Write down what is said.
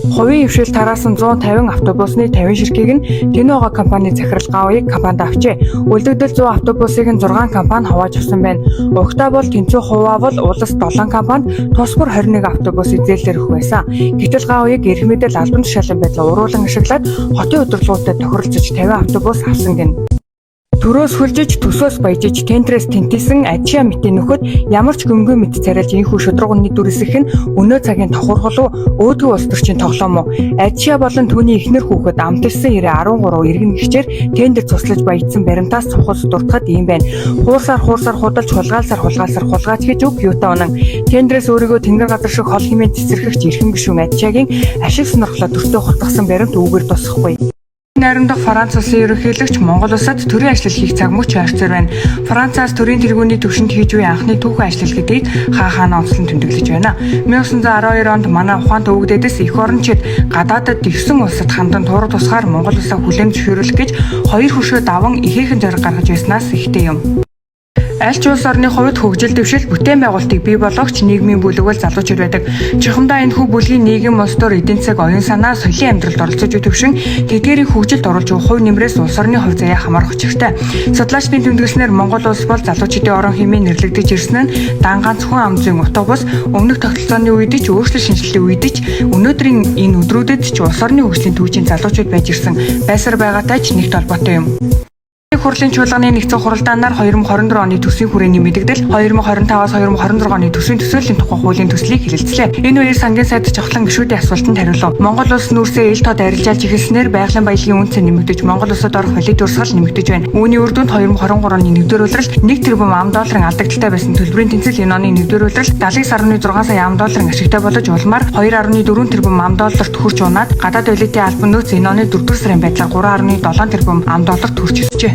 Хувийн хэвшил тараасан 150 автобусны 50 ширхгийг нь Тэнуга компани захирал Гаоыг компанид авчээ. Үлдэгдэл 100 автобусыг нь 6 компани хувааж авсан байна. Угтаа бол тэнцүү хуваавал улс 7 компанид тус бүр 21 автобусыг зээлээр өгөх байсан. Гэтэл Гаоыг эрх мэдэл албан тушаалын байдлаа уруулан ашиглаад хотын удирдлагуудтай тохиролцож 50 автобус авсан гэнэ. Төрөөс хөлжиж, төсөөс баяжиж, тендрээс тэнтэлсэн Ажиа мэтийн нөхөд ямар ч гүмгүй мэт царайлж энэхүү шударга үнэний дүрсэх нь өнөө цагийн тохирхол уу, өөдгөө улс төрчийн тоглоом уу? Ажиа болон түүний эхнэр хүүхэд амталсан 90 13 иргэн гэгчээр тендер цуслаж баяжсан баримтаас цухас дуртахад ийм байна. Хуурсаар хуурсаар худалж, хулгаалсаар хулгаалсаар хулгаач гэж үг юутай унан. Тендрээс өөрийгөө тэнгэр газар шиг хол хэмээн цэцэрхэгч эрхэм гишүүн Ажиагийн ашиг сонирхлоо төртөө хутгасан баримт үүгээр тусахгүй. Найрамдах Франц улсын ерөнхийлөгч Монгол улсад төрийн ажлал хийх цаг мөч ойрцоор байна. Францаас төрийн тэргүүний түвшинд хийж буй анхны түүхэн ажлал гэдгийг хаа хаана онцлон тэмдэглэж байна. 1912 онд манай ухаант өвөг дээдэс эх орончид гадаадад 9 улсад хандан туурах тусгаар Монгол улсаа хүлээн зөвшөөрүүлэх гэж хоёр хөршөө даван ихээхэн зориг гаргаж байснаас ихтэй юм. Аль ч улс орны хувьд хөгжил дэвшил бүтээн байгуулалтыг бий болгогч нийгмийн бүлэг бол залуучууд байдаг. Чухамдаа энэхүү бүлгийн нийгэм улс төр, эдийн засаг, оюун санаа, соёлын амьдралд оролцож буй төвшин тэдгээрийн хөгжилд оруулж буй хувь нэмрээс улс орны хувь заяа хамаарах учиртай. Судлаачдын тэмдэглэснээр Монгол улс бол залуучуудын орон хэмээн нэрлэгдэж ирсэн нь дан ганцхан ам зүйн утга бус өмнөх тогтолцооны үед ч, өөрчлөлт шинэчлэлийн үед ч, өнөөдрийн энэ өдрүүдэд ч улс орны хөгжлийн түүжийн залуучууд байж ирсэн байсаар байгаатай ч нэгт холбоотой юм. Хурлын чуулганы нэгдсэн хуралдаанаар 2024 оны төсвийн хүрээний мэдэгдэл, 2025-аас 2026 оны төсвийн төсөөллийн тухай хуулийн төслийг хэлэлцлээ. Энэ үеэр сангийн сайд Жавхлан гишүүдийн асуултанд хариулав. Монгол улс нүүрсээ ил тод арилжаалж эхэлснээр байгалийн баялагын үнэ цэн нэмэгдэж, Монгол улсад орох валют урсгал нэмэгдэж байна. Үүний үр дүнд 2023 оны 1-р улирал 1 тэрбум ам долларын алдагдaltaй байсан төлбөрийн тэнцэл энэ оны 1-р улирал 79.6 сая ам долларын ашигтай болж улмаар 2.4 тэрбум ам долларт хүрч унаад гадаад валютын албан нөөц энэ оны 4-р сарын байдлаар 3.7 тэрбум ам долларт хүрч өсжээ.